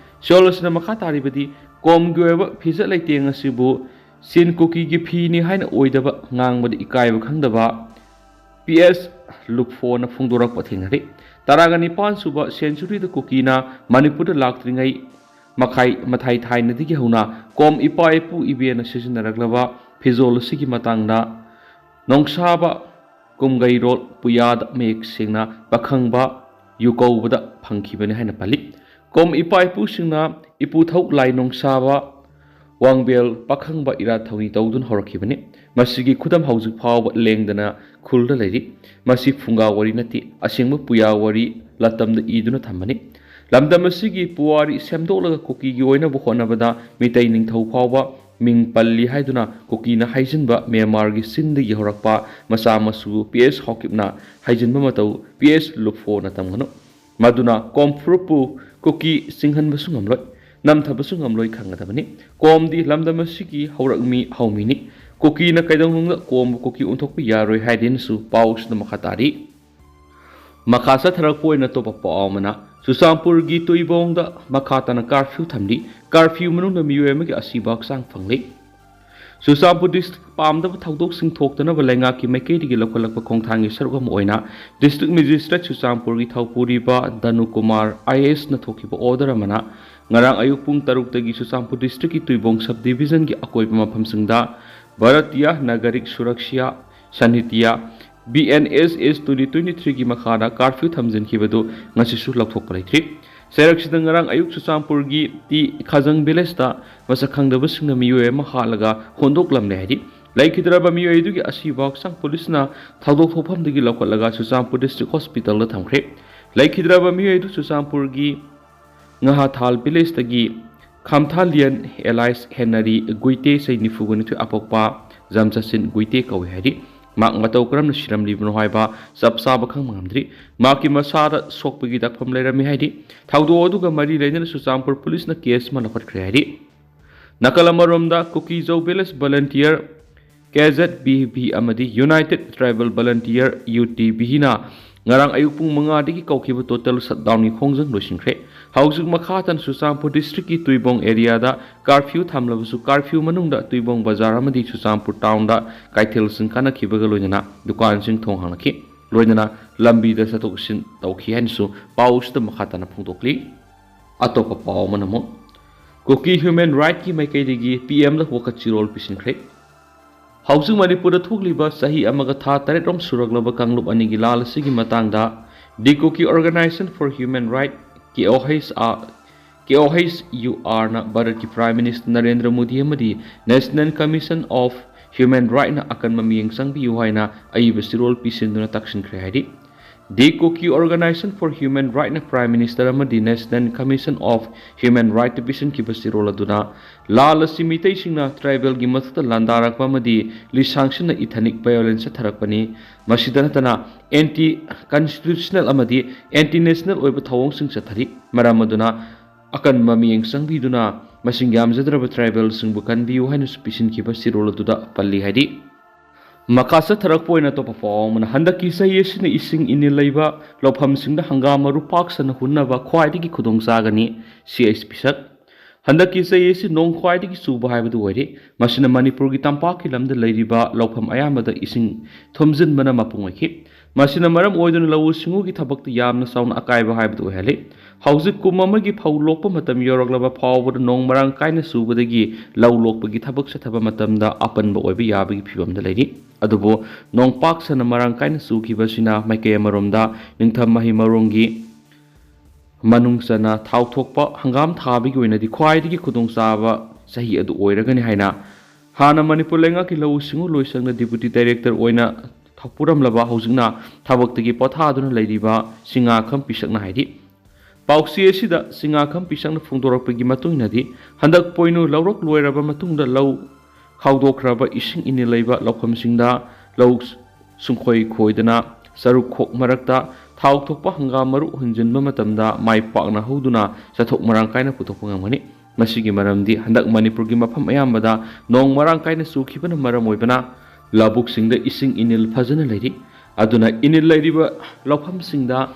ꯆꯦꯔꯣꯜ ꯑꯁꯤꯅ ꯃꯈꯥ ꯇꯥꯔꯤꯕꯗꯤ, ꯀꯣꯝꯒꯤ ꯑꯣꯏꯕ ꯐꯤꯖꯦꯠ ꯂꯩꯇꯦꯡ ꯑꯁꯤꯕꯨ ꯆꯤꯟ ꯀꯨꯀꯤꯒꯤ ꯐꯤꯅꯤ ꯍꯥꯏꯅ ꯑꯣꯏꯗꯕ, ꯉꯥꯡꯕꯗ ꯏꯀꯥꯏꯕ ꯈꯪꯗꯕ ꯄꯤ ꯑꯦꯁ ꯂꯨꯞꯐꯣꯅ ꯐꯣꯡꯗꯣꯔꯛꯄ ꯊꯦꯡꯅꯔꯤ꯫ ꯇꯔꯥꯒ ꯅꯤꯄꯥꯟ ꯁꯨꯕ centuryꯗ ꯀꯨꯀꯤꯅ ꯃꯅꯤꯄꯨꯔꯗ ꯂꯥꯛꯇ꯭ꯔꯤꯉꯩ ꯃꯈꯥꯏ, ꯃꯊꯥꯏ ꯊꯥꯏꯅꯗꯒꯤ ꯍꯧꯅ ꯀꯣꯝ ꯏꯄꯥ ꯏꯄꯨ ꯏꯕꯦꯟꯅ ꯁꯤꯖꯤꯟꯅꯔꯛꯂꯕ ꯐꯤꯖꯣꯜ ꯑꯁꯤꯒꯤ ꯃꯇꯥꯡꯗ ꯅꯣꯡꯁꯥꯕ ꯀꯨꯝꯒꯩꯔꯣꯜ ꯄꯨꯌꯥꯗ ꯃꯌꯦꯛ ꯁꯦꯡꯅ ꯄꯥꯈꯪꯕ ꯌꯨꯀꯧꯕꯗ ꯐꯪꯈꯤꯕꯅꯤ ꯍꯥꯏꯅ ꯄꯜꯂꯤ꯫ ꯀꯣꯝ ꯏꯄꯥ ꯏꯄꯨꯁꯤꯡꯅ ꯏꯄꯨꯊꯧ ꯂꯥꯏ ꯅꯣꯡꯁꯥꯕ ꯋꯥꯡꯕꯦꯜ ꯄꯥꯈꯪꯕ ꯏꯔꯥꯠ ꯊꯧꯅꯤ ꯇꯧꯗꯨꯅ ꯍꯧꯔꯛꯈꯤꯕꯅꯤ꯫ ꯃꯁꯤꯒꯤ ꯈꯨꯗꯝ ꯍꯧꯖꯤꯛ ꯐꯥꯎꯕ ꯂꯦꯡꯗꯅ ꯈꯨꯜꯗ ꯂꯩꯔꯤ꯫ ꯃꯁꯤ ꯐꯨꯡꯒꯥ ꯋꯥꯔꯤ ꯅꯠꯇꯦ, ꯑꯁꯦꯡꯕ ꯄꯨꯌꯥ ꯋꯥꯔꯤ ꯂꯇꯝꯗ ꯏꯗꯨꯅ ꯊꯝꯕꯅꯤ꯫ ꯂꯝꯗꯝ ꯑꯁꯤꯒꯤ ꯄꯨꯋꯥꯔꯤ ꯁꯦꯝꯗꯣꯛꯂꯒ ꯀꯨꯀꯤꯒꯤ ꯑꯣꯏꯅꯕ ꯍꯣꯠꯅꯕꯗ ꯃꯤꯇꯩ ꯅꯤꯡꯊꯧ ꯐꯥꯎꯕ ꯃꯤꯡ ꯄꯜꯂꯤ ꯍꯥꯏꯗꯨꯅ ꯀꯨꯀꯤꯅ ꯍꯥꯏꯖꯤꯟꯕ ꯃ꯭ꯌꯥꯟꯃꯥꯔꯒꯤ ꯆꯤꯟꯗꯒꯤ ꯍꯧꯔꯛꯄ ꯃꯆꯥ ꯃꯁꯨ ꯄꯤ ꯑꯦꯁ ꯍꯥꯎꯀꯤꯞꯅ ꯍꯥꯏꯖꯤꯟꯕ ꯃꯇꯧ ꯄꯤ ꯑꯦꯁ ꯂꯨꯞꯐꯣꯅ ꯇꯝꯒꯅꯨ꯫ ꯃꯗꯨꯅ ꯀꯣꯝ ꯐꯨꯔꯨꯞꯄꯨ ꯀꯨꯀꯤ ꯆꯤꯡꯍꯟꯕꯁꯨ ꯉꯝꯂꯣꯏ, ꯅꯝꯊꯕꯁꯨ ꯉꯝꯂꯣꯏ ꯈꯪꯒꯗꯕꯅꯤ꯫ ꯀꯣꯝꯗꯤ ꯂꯝꯗꯝ ꯑꯁꯤꯒꯤ ꯍꯧꯔꯛꯃꯤ ꯍꯧꯃꯤꯅꯤ꯫ ꯀꯨꯀꯤꯅ ꯀꯩꯗꯧꯅꯨꯡꯗ ꯀꯣꯝꯕꯨ ꯀꯨꯀꯤ ꯑꯣꯟꯊꯣꯛꯄ ꯌꯥꯔꯣꯏ ꯍꯥꯏꯗꯦꯅꯁꯨ ꯄꯥꯎꯁꯤꯗ ꯃꯈꯥ ꯇꯥꯔꯤ꯫ ꯃꯈꯥ ꯆꯠꯊꯔꯛꯄ ꯑꯣꯏꯅ ꯑꯇꯣꯞꯄ ꯄꯥꯎ ꯑꯃꯅ, ꯆꯨꯔꯆꯥꯟꯄꯨꯔꯒꯤ ꯇꯨꯏꯕꯣꯡꯗ ꯃꯈꯥ ꯇꯥꯅ ꯀꯥꯔꯐ꯭ꯌꯨ ꯊꯝꯂꯤ꯫ ꯀꯥꯔꯐ꯭ꯌꯨ ꯃꯅꯨꯡꯗ ꯃꯤꯑꯣꯏ ꯑꯃꯒꯤ ꯑꯁꯤꯕ ꯍꯛꯆꯥꯡ ꯐꯪꯂꯤ꯫ ꯆꯨꯔꯆꯥꯟꯄꯨꯔ ꯗꯤꯁꯇ꯭ꯔꯤꯛ ꯄꯥꯝꯗꯕ ꯊꯧꯗꯣꯛꯁꯤꯡ ꯊꯣꯛꯇꯅꯕ ꯂꯩꯉꯥꯛꯀꯤ ꯃꯥꯏꯀꯩꯗꯒꯤ ꯂꯧꯈꯠꯂꯛꯄ ꯈꯣꯡꯊꯥꯡꯒꯤ ꯁꯔꯨꯛ ꯑꯃ ꯑꯣꯏꯅ ꯗꯤꯁꯇ꯭ꯔꯤꯛ ꯃꯦꯖꯤꯁꯇ꯭ꯔꯦꯠ ꯆꯨꯔꯆꯥꯟꯄꯨꯔꯒꯤ ꯊꯧꯄꯨꯔꯤꯕ ꯗꯅꯨ ꯀꯨꯃꯥꯔ ꯑꯥꯏ ꯑꯦ ꯑꯦꯁꯅ ꯊꯣꯛꯈꯤꯕ ꯑꯣꯔꯗꯔ ꯑꯃꯅ ꯉꯔꯥꯡ ꯑꯌꯨꯛ ꯄꯨꯡ ꯇꯔꯨꯛꯇꯒꯤ ꯆꯨꯔꯆꯥꯟꯄꯨꯔ ꯗꯤꯁꯇ꯭ꯔꯤꯛꯀꯤ ꯇꯨꯏꯕꯣꯡ ꯁꯕ ꯗꯤꯕꯤꯖꯟꯒꯤ ꯑꯀꯣꯏꯕ ꯃꯐꯝꯁꯤꯡꯗ Bharatiya Nagarik Suraksha Sanhita, B N S S twenty twenty ꯊ꯭ꯔꯤꯒꯤ ꯃꯈꯥꯗ ꯀꯥꯔꯐ꯭ꯌꯨ ꯊꯝꯖꯤꯟꯈꯤꯕꯗꯨ ꯉꯁꯤꯁꯨ ꯂꯧꯊꯣꯛꯄ ꯂꯩꯇ꯭ꯔꯤ꯫ ꯆꯩꯔꯛꯁꯤꯗ ꯉꯔꯥꯡ ꯑꯌꯨꯛ ꯆꯨꯔꯆꯥꯟꯄꯨꯔꯒꯤ ꯇꯤ ꯈꯥꯖꯪ ꯚꯤꯂꯦꯖꯇ ꯃꯁꯛ ꯈꯪꯗꯕꯁꯤꯡꯅ ꯃꯤꯑꯣꯏ ꯑꯃ ꯍꯥꯠꯂꯒ ꯍꯨꯟꯗꯣꯛꯂꯝꯂꯦ ꯍꯥꯏꯔꯤ꯫ ꯂꯩꯈꯤꯗ꯭ꯔꯕ ꯃꯤꯑꯣꯏ ꯑꯗꯨꯒꯤ ꯑꯁꯤꯕ ꯍꯛꯆꯥꯡ ꯄꯨꯂꯤꯁꯅ ꯊꯧꯗꯣꯛ ꯊꯣꯛꯐꯝꯗꯒꯤ ꯂꯧꯈꯠꯂꯒ ꯆꯨꯔꯆꯥꯟꯄꯨꯔ ꯗꯤꯁꯇ꯭ꯔꯤꯛ ꯍꯣꯁꯄꯤꯇꯥꯜꯗ ꯊꯝꯈ꯭ꯔꯦ꯫ ꯂꯩꯈꯤꯗ꯭ꯔꯕ ꯃꯤꯑꯣꯏ ꯑꯗꯨ ꯆꯨꯔꯆꯥꯟꯄꯨꯔꯒꯤ ꯉꯥꯍꯥꯊꯥꯜ ꯚꯤꯂꯦꯖꯇꯒꯤ ꯈꯥꯝꯊꯥꯂꯤꯌꯟ ꯑꯦꯂꯥꯏꯁ ꯍꯦꯅꯔꯤ ꯒꯨꯏꯇꯦ, ꯆꯍꯤ ꯅꯤꯐꯨꯒ ꯅꯤꯊꯣꯏ ꯑꯄꯣꯛꯄ ꯖꯝꯆꯠꯁꯤꯟ ꯒꯨꯏꯇꯦ ꯀꯧꯏ ꯍꯥꯏꯔꯤ꯫ ꯃꯍꯥꯛ ꯃꯇꯧ ꯀꯔꯝꯅ ꯁꯤꯔꯝꯂꯤꯕꯅꯣ ꯍꯥꯏꯕ ꯆꯞ ꯆꯥꯕ ꯈꯪꯕ ꯉꯝꯗ꯭ꯔꯤ꯫ ꯃꯍꯥꯛꯀꯤ ꯃꯁꯥꯗ ꯁꯣꯛꯄꯒꯤ ꯗꯥꯛꯐꯝ ꯂꯩꯔꯝꯃꯤ ꯍꯥꯏꯔꯤ꯫ ꯊꯧꯗꯣꯛ ꯑꯗꯨꯒ ꯃꯔꯤ ꯂꯩꯅꯅ ꯆꯨꯔꯆꯥꯟꯄꯨꯔ ꯄꯨꯂꯤꯁꯅ ꯀꯦꯁ ꯑꯃ ꯂꯧꯈꯠꯈ꯭ꯔꯦ ꯍꯥꯏꯔꯤ꯫ ꯅꯥꯀꯜ ꯑꯃꯔꯣꯝꯗ ꯀꯨꯀꯤꯖꯧ village volunteer K Z B V ꯑꯃꯗꯤ united tribal volunteer U T ꯚꯤꯅ ꯉꯔꯥꯡ ꯑꯌꯨꯛ ꯄꯨꯡ ꯃꯉꯥꯗꯒꯤ ꯀꯧꯈꯤꯕ ꯇꯣꯇꯦꯜ ꯁꯠꯗꯥꯎꯟꯒꯤ ꯈꯣꯡꯖꯪ ꯂꯣꯏꯁꯤꯟꯈ꯭ꯔꯦ꯫ ꯍꯧꯖꯤꯛ ꯃꯈꯥ ꯇꯥꯅ ꯆꯨꯔꯆꯥꯟꯄꯨꯔ ꯗꯤꯁꯇ꯭ꯔꯤꯛꯀꯤ ꯇꯨꯏꯕꯣꯡ ꯑꯦꯔꯤꯌꯥꯗ ꯀꯥꯔꯐ꯭ꯌꯨ ꯊꯝꯂꯕꯁꯨ, ꯀꯥꯔꯐ꯭ꯌꯨ ꯃꯅꯨꯡꯗ ꯇꯨꯏꯕꯣꯡ ꯕꯖꯥꯔ ꯑꯃꯗꯤ ꯆꯨꯔꯆꯥꯟꯄꯨꯔ ꯇꯥꯎꯟꯗ ꯀꯩꯊꯦꯜꯁꯤꯡ ꯀꯥꯟꯅꯈꯤꯕꯒ ꯂꯣꯏꯅꯅ ꯗꯨꯀꯥꯟꯁꯤꯡ ꯊꯣꯡ ꯍꯥꯡꯂꯛꯈꯤ꯫ ꯂꯣꯏꯅꯅ ꯂꯝꯕꯤꯗ ꯆꯠꯊꯣꯛ ꯆꯠꯁꯤꯟ ꯇꯧꯈꯤ ꯍꯥꯏꯅꯁꯨ ꯄꯥꯎꯁꯤꯗ ꯃꯈꯥ ꯇꯥꯅ ꯐꯣꯡꯗꯣꯛꯂꯤ꯫ ꯑꯇꯣꯞꯄ ꯄꯥꯎ ꯑꯃꯅ ꯑꯃꯨꯛ ꯀꯨꯀꯤ ꯍ꯭ꯌꯨꯃꯦꯟ ꯔꯥꯏꯠꯀꯤ ꯃꯥꯏꯀꯩꯗꯒꯤ ꯄꯤ ꯑꯦꯝꯗ ꯋꯥꯀꯠ ꯆꯤꯔꯣꯜ ꯄꯤꯁꯤꯟꯈ꯭ꯔꯦ꯫ ꯍꯧꯖꯤꯛ ꯃꯅꯤꯄꯨꯔꯗ ꯊꯣꯛꯂꯤꯕ ꯆꯍꯤ ꯑꯃꯒ ꯊꯥ ꯇꯔꯦꯠ ꯔꯣꯝ ꯁꯨꯔꯛꯂꯕ ꯀꯥꯡꯂꯨꯞ ꯑꯅꯤꯒꯤ ꯂꯥꯜ ꯑꯁꯤꯒꯤ ꯃꯇꯥꯡꯗ ꯗꯤ Kuki organization for human right, ꯀꯦ ꯑꯣ ꯑꯩꯆ ꯑꯥꯔ, ꯀꯦ ꯑꯣ ꯑꯩꯆ ꯌꯨ ꯑꯥꯔꯅ ꯚꯥꯔꯠꯀꯤ ꯄ꯭ꯔꯥꯏꯝ ꯃꯤꯅꯤꯁꯇꯔ ꯅꯔꯦꯟꯗ꯭ꯔ ꯃꯣꯗꯤ ꯑꯃꯗꯤ ꯅꯦꯁꯅꯦꯜ ꯀꯃꯤꯁꯟ ꯑꯣꯐ ꯍ꯭ꯌꯨꯃꯦꯟ ꯔꯥꯏꯠꯅ ꯑꯀꯟꯕ ꯃꯤꯠꯌꯦꯡ ꯆꯪꯕꯤꯌꯨ ꯍꯥꯏꯅ ꯑꯏꯕ ꯆꯤꯔꯣꯜ ꯄꯤꯁꯤꯟꯗꯨꯅ ꯇꯛꯁꯤꯟꯈ꯭ꯔꯦ ꯍꯥꯏꯔꯤ꯫ The Kuki organization for human ꯔꯥꯏꯠꯅ ꯄ꯭ꯔꯥꯏꯝ ꯃꯤꯅꯤꯁꯇꯔ ꯑꯃꯗꯤ ꯅꯦꯁꯅꯦꯜ ꯀꯃꯤꯁꯟ ꯑꯣꯐ ꯍ꯭ꯌꯨꯃꯦꯟ ꯔꯥꯏꯠꯇ ꯄꯤꯁꯤꯟꯈꯤꯕ ꯆꯤꯔꯣꯜ ꯑꯗꯨꯅ ꯂꯥꯜ ꯑꯁꯤ ꯃꯤꯇꯩꯁꯤꯡꯅ ꯇ꯭ꯔꯥꯏꯕꯦꯜꯒꯤ ꯃꯊꯛꯇ ꯂꯥꯟꯗꯥꯔꯛꯄ ꯑꯃꯗꯤ ꯂꯤꯁꯥꯡꯁꯤꯟꯅ ꯏꯊꯅꯤꯛ ꯚꯥꯏꯑꯣꯂꯦꯟꯁ ꯆꯠꯊꯔꯛꯄꯅꯤ꯫ ꯃꯁꯤꯗ ꯅꯠꯇꯅ ꯑꯦꯟꯇꯤ ꯀꯟꯁꯇꯤꯇ꯭ꯌꯨꯁꯅꯦꯜ ꯑꯃꯗꯤ ꯑꯦꯟꯇꯤ ꯅꯦꯁꯅꯦꯜ ꯑꯣꯏꯕ ꯊꯧꯑꯣꯡꯁꯤꯡ ꯆꯠꯊꯔꯤ꯫ ꯃꯔꯝ ꯑꯗꯨꯅ ꯑꯀꯟꯕ ꯃꯤꯠꯌꯦꯡ ꯆꯪꯕꯤꯗꯨꯅ ꯃꯁꯤꯡ ꯌꯥꯝꯖꯗ꯭ꯔꯕ ꯇ꯭ꯔꯥꯏꯕꯦꯜꯁꯤꯡꯕꯨ ꯀꯟꯕꯤꯌꯨ ꯍꯥꯏꯅꯁꯨ ꯄꯤꯁꯤꯟꯈꯤꯕ ꯆꯤꯔꯣꯜ ꯑꯗꯨꯗ ꯄꯜꯂꯤ ꯍꯥꯏꯔꯤ꯫ ꯃꯈꯥ ꯆꯠꯊꯔꯛꯄ ꯑꯣꯏꯅ ꯑꯇꯣꯞꯄ ꯄꯥꯎ ꯑꯃꯅ, ꯍꯟꯗꯛꯀꯤ ꯆꯍꯤ ꯑꯁꯤꯅ ꯏꯁꯤꯡ ꯏꯅꯤꯜ ꯂꯩꯕ ꯂꯧꯐꯝꯁꯤꯡꯗ ꯍꯪꯒꯥꯝ ꯃꯔꯨ ꯄꯥꯛ ꯁꯟꯅ ꯍꯨꯟꯅꯕ ꯈ꯭ꯋꯥꯏꯗꯒꯤ ꯈꯨꯗꯣꯡ ꯆꯥꯒꯅꯤ, ꯁꯤ ꯑꯩꯆ ꯄꯤꯁꯛ꯫ ꯍꯟꯗꯛꯀꯤ ꯆꯍꯤ ꯑꯁꯤ ꯅꯣꯡ ꯈ꯭ꯋꯥꯏꯗꯒꯤ ꯆꯨꯕ ꯍꯥꯏꯕꯗꯨ ꯑꯣꯏꯔꯦ꯫ ꯃꯁꯤꯅ ꯃꯅꯤꯄꯨꯔꯒꯤ ꯇꯝꯄꯥꯛꯀꯤ ꯂꯝꯗ ꯂꯩꯔꯤꯕ ꯂꯧꯐꯝ ꯑꯌꯥꯝꯕꯗ ꯏꯁꯤꯡ ꯊꯨꯝꯖꯤꯟꯕꯅ ꯃꯄꯨꯡ ꯑꯣꯏꯈꯤ꯫ ꯃꯁꯤꯅ ꯃꯔꯝ ꯑꯣꯏꯗꯨꯅ ꯂꯧꯎ ꯁꯤꯡꯎꯒꯤ ꯊꯕꯛꯇ ꯌꯥꯝꯅ ꯆꯥꯎꯅ ꯑꯀꯥꯏꯕ ꯍꯥꯏꯕꯗꯨ ꯑꯣꯏꯍꯜꯂꯤ꯫ ꯍꯧꯖꯤꯛ ꯀꯨꯝ ꯑꯃꯒꯤ ꯐꯧ ꯂꯣꯛꯄ ꯃꯇꯝ ꯌꯧꯔꯛꯂꯕ ꯐꯥꯎꯕꯗ ꯅꯣꯡ ꯃꯔꯥꯡ ꯀꯥꯏꯅ ꯆꯨꯕꯗꯒꯤ ꯂꯧ ꯂꯣꯛꯄꯒꯤ ꯊꯕꯛ ꯆꯠꯊꯕ ꯃꯇꯝꯗ ꯑꯄꯟꯕ ꯑꯣꯏꯕ ꯌꯥꯕꯒꯤ ꯐꯤꯕꯝꯗ ꯂꯩꯔꯤ꯫ ꯑꯗꯨꯕꯨ ꯅꯣꯡꯄꯥꯛ ꯁꯟꯅ ꯃꯔꯥꯡ ꯀꯥꯏꯅ ꯆꯨꯈꯤꯕꯁꯤꯅ ꯃꯥꯏꯀꯩ ꯑꯃꯔꯣꯝꯗ ꯅꯤꯡꯊꯝ ꯃꯍꯩ ꯃꯔꯣꯡꯒꯤ ꯃꯅꯨꯡ ꯆꯟꯅ ꯊꯥꯎ ꯊꯣꯛꯄ ꯍꯪꯒꯥꯝ ꯊꯥꯕꯒꯤ ꯑꯣꯏꯅꯗꯤ ꯈ꯭ꯋꯥꯏꯗꯒꯤ ꯈꯨꯗꯣꯡꯆꯥꯕ ꯆꯍꯤ ꯑꯗꯨ ꯑꯣꯏꯔꯒꯅꯤ ꯍꯥꯏꯅ ꯍꯥꯟꯅ ꯃꯅꯤꯄꯨꯔ ꯂꯩꯉꯥꯛꯀꯤ ꯂꯧꯎ ꯁꯤꯡꯎ ꯂꯣꯏꯁꯪꯗ ꯗꯤꯄꯨꯇꯤ ꯗꯥꯏꯔꯦꯛꯇꯔ ꯑꯣꯏꯅ ꯊꯧꯄꯨꯔꯝꯂꯕ, ꯍꯧꯖꯤꯛꯅ ꯊꯕꯛꯇꯒꯤ ꯄꯣꯊꯥꯗꯨꯅ ꯂꯩꯔꯤꯕ ꯁꯤꯡꯉꯥꯈꯝ ꯄꯤꯁꯛꯅ ꯍꯥꯏꯔꯤ꯫ ꯄꯥꯎꯆꯦ ꯑꯁꯤꯗ ꯁꯤꯡꯉꯥꯈꯝ ꯄꯤꯁꯛꯅ ꯐꯣꯡꯗꯣꯔꯛꯄꯒꯤ ꯃꯇꯨꯡ ꯏꯟꯅꯗꯤ, ꯍꯟꯗꯛ ꯄꯣꯏꯅꯨ ꯂꯧꯔꯛ ꯂꯣꯏꯔꯕ ꯃꯇꯨꯡꯗ ꯂꯧ ꯈꯥꯎꯗꯣꯛꯈ꯭ꯔꯕ ꯏꯁꯤꯡ ꯏꯅꯤꯜ ꯂꯩꯕ ꯂꯧꯐꯝꯁꯤꯡꯗ ꯂꯧ ꯁꯨꯡꯈꯣꯏ ꯈꯣꯏꯗꯅ ꯆꯔꯨ ꯈꯣꯛ ꯃꯔꯛꯇ ꯊꯥꯎ ꯊꯣꯛꯄ ꯍꯪꯒꯥꯝ ꯃꯔꯨ ꯍꯨꯟꯖꯤꯟꯕ ꯃꯇꯝꯗ ꯃꯥꯏ ꯄꯥꯛꯅ ꯍꯧꯗꯨꯅ ꯆꯥꯊꯣꯛ ꯃꯔꯥꯡ ꯀꯥꯏꯅ ꯄꯨꯊꯣꯛꯄ ꯉꯝꯒꯅꯤ꯫ ꯃꯁꯤꯒꯤ ꯃꯔꯝꯗꯤ ꯍꯟꯗꯛ ꯃꯅꯤꯄꯨꯔꯒꯤ ꯃꯐꯝ ꯑꯌꯥꯝꯕꯗ ꯅꯣꯡ ꯃꯔꯥꯡ ꯀꯥꯏꯅ ꯆꯨꯈꯤꯕꯅ ꯃꯔꯝ ꯑꯣꯏꯕꯅ ꯂꯧꯕꯨꯛꯁꯤꯡꯗ ꯏꯁꯤꯡ ꯏꯅꯤꯜ ꯐꯖꯅ ꯂꯩꯔꯤ꯫ ꯑꯗꯨꯅ ꯏꯅꯤꯜ ꯂꯩꯔꯤꯕ ꯂꯧꯐꯝꯁꯤꯡꯗ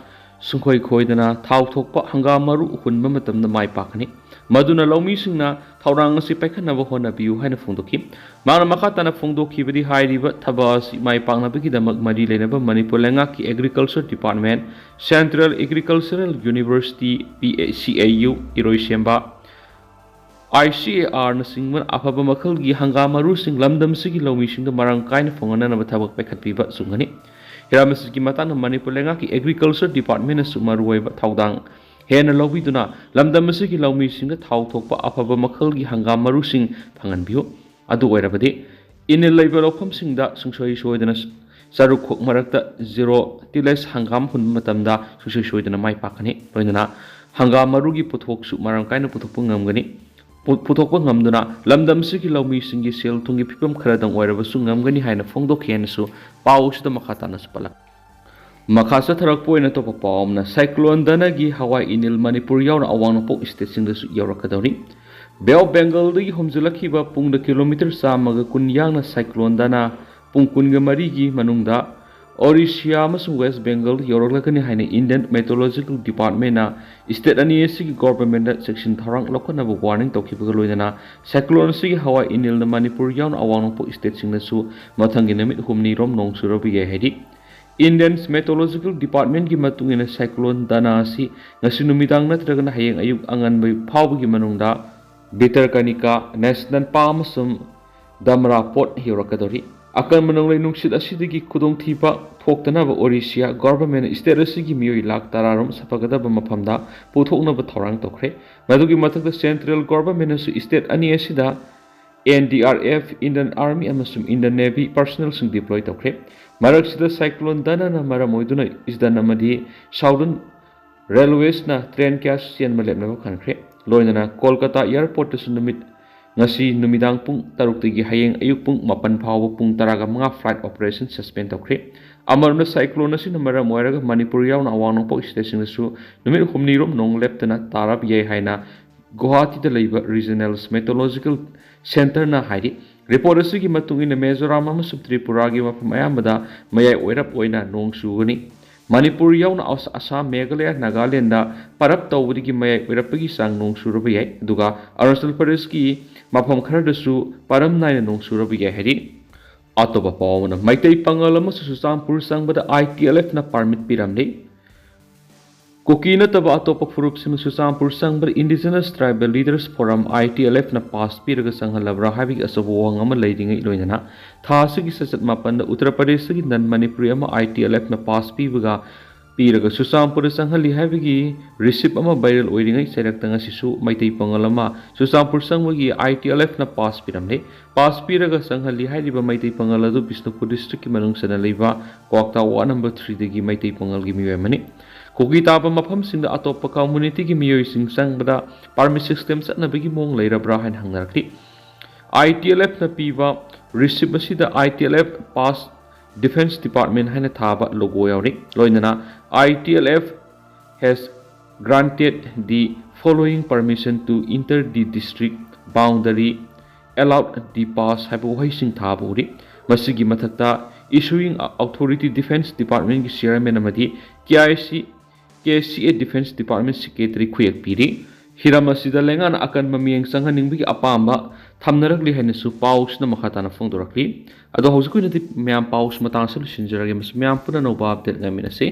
ꯁꯨꯡꯈꯣꯏ ꯈꯣꯏꯗꯅ ꯊꯥꯎ ꯊꯣꯛꯄ ꯍꯪꯒꯥꯝ ꯃꯔꯨ ꯍꯨꯟꯕ ꯃꯇꯝꯗ ꯃꯥꯏ ꯄꯥꯛꯀꯅꯤ꯫ ꯃꯗꯨꯅ ꯂꯧꯃꯤꯁꯤꯡꯅ ꯊꯧꯔꯥꯡ ꯑꯁꯤ ꯄꯥꯏꯈꯠꯅꯕ ꯍꯣꯠꯅꯕꯤꯌꯨ ꯍꯥꯏꯅ ꯐꯣꯡꯗꯣꯛꯈꯤ꯫ ꯃꯍꯥꯛꯅ ꯃꯈꯥ ꯇꯥꯅ ꯐꯣꯡꯗꯣꯛꯈꯤꯕꯗꯤ, ꯍꯥꯏꯔꯤꯕ ꯊꯕꯛ ꯑꯁꯤ ꯃꯥꯏ ꯄꯥꯛꯅꯕꯒꯤꯗꯃꯛ ꯃꯔꯤ ꯂꯩꯅꯕ ꯃꯅꯤꯄꯨꯔ ꯂꯩꯉꯥꯛꯀꯤ Agriculture Department, Central Agricultural University, ꯄꯤ ꯑꯦ ꯁꯤ ꯑꯦ ꯌꯨ, ꯏꯔꯣꯏꯁꯦꯝꯕ, ꯑꯥꯏ ꯁꯤ ꯑꯦ ꯑꯥꯔꯅꯆꯤꯡꯕ ꯑꯐꯕ ꯃꯈꯜꯒꯤ ꯍꯪꯒꯥꯝ ꯃꯔꯨꯁꯤꯡ ꯂꯝꯗꯝꯁꯤꯒꯤ ꯂꯧꯃꯤꯁꯤꯡꯗ ꯃꯔꯥꯡ ꯀꯥꯏꯅ ꯐꯪꯍꯟꯅꯅꯕ ꯊꯕꯛ ꯄꯥꯏꯈꯠꯄꯤꯕ ꯆꯨꯝꯒꯅꯤ꯫ ꯍꯤꯔꯝ ꯑꯁꯤꯒꯤ ꯃꯇꯥꯡꯗ ꯃꯅꯤꯄꯨꯔ ꯂꯩꯉꯥꯛꯀꯤ Agriculture Departmentꯅꯁꯨ ꯃꯔꯨꯑꯣꯏꯕ ꯊꯧꯗꯥꯡ ꯍꯦꯟꯅ ꯂꯧꯕꯤꯗꯨꯅ ꯂꯝꯗꯝ ꯑꯁꯤꯒꯤ ꯂꯧꯃꯤꯁꯤꯡꯗ ꯊꯥꯎ ꯊꯣꯛꯄ ꯑꯐꯕ ꯃꯈꯜꯒꯤ ꯍꯪꯒꯥꯝ ꯃꯔꯨꯁꯤꯡ ꯐꯪꯍꯟꯕꯤꯌꯨ꯫ ꯑꯗꯨ ꯑꯣꯏꯔꯕꯗꯤ ꯏꯅꯤꯜ ꯂꯩꯕ ꯂꯧꯐꯝꯁꯤꯡꯗ ꯁꯨꯡꯁꯣꯏ ꯁꯣꯏꯗꯅ ꯆꯔꯨ ꯈꯣꯛ ꯃꯔꯛꯇ zero tillage ꯍꯪꯒꯥꯝ ꯍꯨꯟꯕ ꯃꯇꯝꯗ ꯁꯨꯡꯁꯣꯏ ꯁꯣꯏꯗꯅ ꯃꯥꯏ ꯄꯥꯛꯀꯅꯤ꯫ ꯂꯣꯏꯅꯅ ꯍꯪꯒꯥꯝ ꯃꯔꯨꯒꯤ ꯄꯣꯠꯊꯣꯛꯁꯨ ꯃꯔꯥꯡ ꯀꯥꯏꯅ ꯄꯨꯊꯣꯛꯄ ꯉꯝꯒꯅꯤ꯫ ꯄꯨ-, ꯄꯨꯊꯣꯛꯄ ꯉꯝꯗꯨꯅ ꯂꯝꯗꯝꯁꯤꯒꯤ ꯂꯧꯃꯤꯁꯤꯡꯒꯤ ꯁꯦꯜ ꯊꯨꯝꯒꯤ ꯐꯤꯕꯝ ꯈꯔꯗꯪ ꯑꯣꯏꯔꯕꯁꯨ ꯉꯝꯒꯅꯤ ꯍꯥꯏꯅ ꯐꯣꯡꯗꯣꯛꯈꯤ ꯍꯥꯏꯅꯁꯨ ꯄꯥꯎ ꯑꯁꯤꯗ ꯃꯈꯥ ꯇꯥꯅꯁꯨ ꯄꯜꯂꯛ-, ꯃꯈꯥ ꯆꯠꯊꯔꯛꯄ ꯑꯣꯏꯅ ꯑꯇꯣꯞꯄ ꯄꯥꯎ ꯑꯃꯅ, ꯁꯥꯏꯀ꯭ꯂꯣꯟ ꯗꯅꯒꯤ ꯍꯋꯥꯏ ꯏꯅꯤꯜ ꯃꯅꯤꯄꯨꯔ ꯌꯥꯎꯅ ꯑꯋꯥꯡ ꯅꯣꯡꯄꯣꯛ ꯁ꯭ꯇꯦꯠꯁꯤꯡꯗꯁꯨ ꯌꯧꯔꯛꯀꯗꯧꯔꯤ꯫ ꯕꯦ ꯑꯣꯐ ꯕꯦꯡꯒꯜꯗꯒꯤ ꯍꯨꯝꯖꯤꯜꯂꯛꯈꯤꯕ ꯄꯨꯡꯗ ꯀꯤꯂꯣꯃꯤꯇꯔ ꯆꯥꯝꯃꯒ ꯀꯨꯟ ꯌꯥꯡꯅ ꯁꯥꯏꯀ꯭ꯂꯣꯟ ꯗꯅ ꯄꯨꯡ ꯀꯨꯟꯒ ꯃꯔꯤꯒꯤ ꯃꯅꯨꯡꯗ ꯑꯣꯔꯤꯁꯤꯌꯥ ꯑꯃꯁꯨꯡ ꯋꯦꯁ ꯕꯦꯡꯒꯜ ꯌꯧꯔꯛꯂꯒꯅꯤ ꯍꯥꯏꯅ ꯏꯟꯗꯤꯌꯟ ꯃꯦꯇ꯭ꯔꯣꯂꯣꯖꯤꯀꯦꯜ ꯗꯤꯄꯥꯔꯠꯃꯦꯟꯅ ꯁ꯭ꯇꯦꯠ ꯑꯅꯤ ꯑꯁꯤꯒꯤ ꯒꯣꯚꯔꯟꯃꯦꯟꯗ ꯆꯦꯛꯁꯤꯟ ꯊꯧꯔꯥꯡ ꯂꯧꯈꯠꯅꯕ ꯋꯥꯔꯅꯤꯡ ꯇꯧꯈꯤꯕꯒ ꯂꯣꯏꯅꯅ ꯁꯥꯏꯀ꯭ꯂꯣꯟ ꯑꯁꯤꯒꯤ ꯍꯋꯥ ꯏꯅꯤꯜꯅ ꯃꯅꯤꯄꯨꯔ ꯌꯥꯎꯅ ꯑꯋꯥꯡ ꯅꯣꯡꯄꯣꯛ ꯁ꯭ꯇꯦꯠꯁꯤꯡꯗꯁꯨ ꯃꯊꯪꯒꯤ ꯅꯨꯃꯤꯠ ꯍꯨꯝꯅꯤꯔꯣꯝ ꯅꯣꯡ ꯆꯨꯔꯕ ꯌꯥꯏ ꯍꯥꯏꯔꯤ꯫ ꯏꯟꯗꯤꯌꯟ ꯃꯦꯇ꯭ꯔꯣꯂꯣꯖꯤꯀꯦꯜ ꯗꯤꯄꯥꯔꯠꯃꯦꯟꯒꯤ ꯃꯇꯨꯡ ꯏꯟꯅ ꯁꯥꯏꯀ꯭ꯂꯣꯟ ꯗꯥꯅꯥ ꯑꯁꯤ ꯉꯁꯤ ꯅꯨꯃꯤꯗꯥꯡ ꯅꯠꯇ꯭ꯔꯒꯅ ꯍꯌꯦꯡ ꯑꯌꯨꯛ ꯑꯉꯟꯕ ꯐꯥꯎꯕꯒꯤ ꯃꯅꯨꯡꯗ ꯚꯤꯇꯔꯀꯅꯤꯀꯥ ꯅꯦꯁꯅꯦꯜ ꯄꯥꯔꯛ ꯑꯃꯁꯨꯡ ꯗꯃꯔꯥ ꯄꯣꯔꯠ ꯌꯧꯔꯛꯀꯗꯧꯔꯤ꯫ ꯑꯀꯟꯕ ꯅꯣꯡꯂꯩ ꯅꯨꯡꯁꯤꯠ ꯑꯁꯤꯗꯒꯤ ꯈꯨꯗꯣꯡꯊꯤꯕ ꯊꯣꯛꯇꯅꯕ ꯑꯣꯔꯤꯁꯤꯌꯥ ꯒꯣꯚꯔꯟꯃꯦꯟꯠꯅ ꯁ꯭ꯇꯦꯠ ꯑꯁꯤꯒꯤ ꯃꯤꯑꯣꯏ ꯂꯥꯈ ꯇꯔꯥꯔꯣꯝ ꯁꯥꯐꯒꯗꯕ ꯃꯐꯝꯗ ꯄꯨꯊꯣꯛꯅꯕ ꯊꯧꯔꯥꯡ ꯇꯧꯈ꯭ꯔꯦ꯫ ꯃꯗꯨꯒꯤ ꯃꯊꯛꯇ ꯁꯦꯟꯇ꯭ꯔꯦꯜ ꯒꯣꯚꯔꯟꯃꯦꯟꯠꯅꯁꯨ ꯁ꯭ꯇꯦꯠ ꯑꯅꯤ ꯑꯁꯤꯗ N D R F, Indian army ꯑꯃꯁꯨꯡ ꯏꯟꯗꯤꯌꯟ ꯅꯦꯚꯤ ꯄꯔꯁꯅꯦꯜꯁꯤꯡ ꯗꯤꯄ꯭ꯂꯣꯏ ꯇꯧꯈ꯭ꯔꯦ꯫ ꯃꯔꯛꯁꯤꯗ ꯁꯥꯏꯀ꯭ꯂꯣꯟ ꯗꯥꯅꯥꯅ ꯃꯔꯝ ꯑꯣꯏꯗꯨꯅ ꯏꯁꯇꯔꯟ ꯑꯃꯗꯤ ꯁꯥꯎꯗꯔꯟ ꯔꯦꯜꯋꯦꯁꯅ ꯇ꯭ꯔꯦꯟ ꯀꯌꯥ ꯆꯦꯟꯕ ꯂꯦꯞꯅꯕ ꯈꯟꯈ꯭ꯔꯦ꯫ ꯂꯣꯏꯅꯅ ꯀꯣꯜꯀꯇꯥ ꯑꯦꯌꯔꯄꯣꯔꯠꯇꯁꯨ ꯅꯨꯃꯤꯠ ꯉꯁꯤ ꯅꯨꯃꯤꯗꯥꯡ ꯄꯨꯡ ꯇꯔꯨꯛꯇꯒꯤ ꯍꯌꯦꯡ ꯑꯌꯨꯛ ꯄꯨꯡ ꯃꯥꯄꯟ ꯐꯥꯎꯕ ꯄꯨꯡ ꯇꯔꯥꯒ ꯃꯉꯥ ꯐ꯭ꯂꯥꯏꯠ ꯑꯣꯄꯔꯦꯁꯟ ꯁꯁꯄꯦꯟ ꯇꯧꯈ꯭ꯔꯦ꯫ ꯑꯃꯔꯣꯝꯗ ꯁꯥꯏꯀ꯭ꯂꯣꯟ ꯑꯁꯤꯅ ꯃꯔꯝ ꯑꯣꯏꯔꯒ ꯃꯅꯤꯄꯨꯔ ꯌꯥꯎꯅ ꯑꯋꯥꯡ ꯅꯣꯡꯄꯣꯛ ꯁ꯭ꯇꯦꯠꯁꯤꯡꯗꯁꯨ ꯅꯨꯃꯤꯠ ꯍꯨꯝꯅꯤꯔꯣꯝ ꯅꯣꯡ ꯂꯦꯞꯇꯅ ꯇꯥꯔꯕ ꯌꯥꯏ ꯍꯥꯏꯅ ꯒꯨꯋꯥꯍꯥꯇꯤꯗ ꯂꯩꯕ ꯔꯤꯖꯅꯦꯜ ꯃꯦꯇ꯭ꯔꯣꯂꯣꯖꯤꯀꯦꯜ ꯁꯦꯟꯇꯔꯅ ꯍꯥꯏꯔꯤ꯫ ꯔꯤꯄꯣꯔꯠ ꯑꯁꯤꯒꯤ ꯃꯇꯨꯡ ꯏꯟꯅ ꯃꯤꯖꯣꯔꯥꯝ ꯑꯃꯁꯨꯡ ꯇ꯭ꯔꯤꯄꯨꯔꯥꯒꯤ ꯃꯐꯝ ꯑꯌꯥꯝꯕꯗ ꯃꯌꯥꯏ ꯑꯣꯏꯔꯞ ꯑꯣꯏꯅ ꯅꯣꯡ ꯆꯨꯒꯅꯤ꯫ ꯃꯅꯤꯄꯨꯔ ꯌꯥꯎꯅ ꯑꯁ-, ꯑꯁꯥꯝ, ꯃꯦꯘꯥꯂꯌꯥ, ꯅꯥꯒꯥꯂꯦꯟꯗ ꯄꯔꯞ ꯇꯧꯕꯗꯒꯤ ꯃꯌꯥꯏ ꯑꯣꯏꯔꯞꯄꯒꯤ ꯆꯥꯡ ꯅꯣꯡ ꯆꯨꯔꯕ ꯌꯥꯏ, ꯑꯗꯨꯒ ꯑꯔꯨꯅꯥꯆꯜ ꯄ꯭ꯔꯗꯦꯁꯀꯤ ꯃꯐꯝ ꯈꯔꯗꯁꯨ ꯄꯔꯝ ꯅꯥꯏꯅ ꯅꯣꯡ ꯆꯨꯔꯕ ꯌꯥꯏ ꯍꯥꯏꯔꯤ꯫ ꯑꯇꯣꯞꯄ ꯄꯥꯎ ꯑꯃꯅ, ꯃꯩꯇꯩ ꯄꯥꯉꯜ ꯑꯃꯁꯨ ꯆꯨꯔꯆꯥꯟꯄꯨꯔ ꯆꯪꯕꯗ ꯑꯥꯏ ꯇꯤ ꯑꯦꯜ ꯑꯦꯐꯅ ꯄꯥꯔꯃꯤꯠ ꯄꯤꯔꯝꯂꯦ꯫ ꯀꯨꯀꯤ ꯅꯠꯇꯕ ꯑꯇꯣꯞꯄ ꯐꯨꯔꯨꯞꯁꯤꯡꯅ ꯆꯨꯔꯆꯥꯟꯄꯨꯔ ꯆꯪꯕꯗ Indigenous Tribal Leaders Forum, I T L F, ꯅ ꯄꯥꯁ ꯄꯤꯔꯒ ꯆꯪꯍꯜꯂꯕ꯭ꯔꯥ ꯍꯥꯏꯕꯒꯤ ꯑꯆꯧꯕ ꯋꯥꯍꯪ ꯑꯃ ꯂꯩꯔꯤꯉꯩ ꯂꯣꯏꯅꯅ, ꯊꯥ ꯑꯁꯤꯒꯤ ꯆꯩꯆꯠ ꯃꯥꯄꯟꯗ ꯎꯠꯇꯔ ꯄ꯭ꯔꯗꯦꯁꯇꯒꯤ ꯅꯟ ꯃꯅꯤꯄꯨꯔꯤ ꯑꯃ I T L F ꯅ ꯄꯥꯁ ꯄꯤꯕꯒ ꯄꯤꯔꯒ ꯆꯨꯔꯆꯥꯟꯄꯨꯔꯗ ꯆꯪꯍꯜꯂꯤ ꯍꯥꯏꯕꯒꯤ ꯔꯤꯁꯤꯞ ꯑꯃ ꯚꯥꯏꯔꯦꯜ ꯑꯣꯏꯔꯤꯉꯩ ꯆꯩꯔꯛꯇ ꯉꯁꯤꯁꯨ ꯃꯩꯇꯩ ꯄꯥꯉꯜ ꯑꯃ ꯆꯨꯔꯆꯥꯟꯄꯨꯔ ꯆꯪꯕꯒꯤ I T L F ꯅ ꯄꯥꯁ ꯄꯤꯔꯝꯂꯦ꯫ ꯄꯥꯁ ꯄꯤꯔꯒ ꯆꯪꯍꯜꯂꯤ ꯍꯥꯏꯔꯤꯕ ꯃꯩꯇꯩ ꯄꯥꯉꯜ ꯑꯗꯨ ꯕꯤꯁꯅꯨꯄꯨꯔ ꯗꯤꯁꯇ꯭ꯔꯤꯛꯀꯤ ꯃꯅꯨꯡ ꯆꯟꯅ ꯂꯩꯕ ꯀ꯭ꯋꯥꯛꯇꯥ ꯋꯥꯔꯗ ꯅꯝꯕꯔ ꯊ꯭ꯔꯤꯗꯒꯤ ꯃꯩꯇꯩ ꯄꯥꯉꯜꯒꯤ ꯃꯤꯑꯣꯏ ꯑꯃꯅꯤ꯫ ꯀꯨꯀꯤ ꯇꯥꯕ ꯃꯐꯝꯁꯤꯡꯗ ꯑꯇꯣꯞꯄ ꯀꯝꯃ꯭ꯌꯨꯅꯤꯇꯤꯒꯤ ꯃꯤꯑꯣꯏꯁꯤꯡ ꯆꯪꯕꯗ ꯄꯥꯔꯃꯤꯠ ꯁꯤꯁꯇꯦꯝ ꯆꯠꯅꯕꯒꯤ ꯃꯑꯣꯡ ꯂꯩꯔꯕ꯭ꯔꯥ ꯍꯥꯏꯅ ꯍꯪꯅꯔꯛꯂꯤ꯫ I T L F ꯅ ꯄꯤꯕ ꯔꯤꯁꯤꯞ ꯑꯁꯤꯗ I T L F Pass Defense Department ꯍꯥꯏꯅ ꯊꯥꯕ ꯂꯣꯒꯣ ꯌꯥꯎꯔꯤ꯫ ꯂꯣꯏꯅꯅ I T L F has granted the following permission to enter the district boundary, allowed the pass ꯍꯥꯏꯕ ꯋꯥꯍꯩꯁꯤꯡ ꯊꯥꯕ ꯎꯔꯤ꯫ ꯃꯁꯤꯒꯤ ꯃꯊꯛꯇ Issuing Authority Defense Departmentꯀꯤ Chairman ꯑꯃꯗꯤ K I C, K C A Defense Department Secretary ꯈꯨꯌꯦꯛ ꯄꯤꯔꯤ꯫ ꯍꯤꯔꯝ ꯑꯁꯤꯗ ꯂꯩꯉꯥꯛꯅ ꯑꯀꯟꯕ ꯃꯤꯠꯌꯦꯡ ꯆꯪꯍꯟꯅꯤꯡꯕꯒꯤ ꯑꯄꯥꯝꯕ ꯊꯝꯅꯔꯛꯂꯤ ꯍꯥꯏꯅꯁꯨ ꯄꯥꯎꯁꯤꯅ ꯃꯈꯥ ꯇꯥꯅ ꯐꯣꯡꯗꯣꯔꯛꯂꯤ꯫ ꯑꯗꯣ ꯍꯧꯖꯤꯛꯀꯤ ꯑꯣꯏꯅꯗꯤ ꯃꯌꯥꯝ ꯄꯥꯎꯁꯤ ꯃꯇꯥꯡ ꯑꯁꯤꯗ ꯂꯣꯏꯁꯤꯟꯖꯔꯒꯦ꯫ ꯃꯁꯤ ꯃꯌꯥꯝ ꯄꯨꯟꯅ ꯑꯅꯧꯕ update ꯉꯥꯏꯃꯤꯟꯅꯁꯤ꯫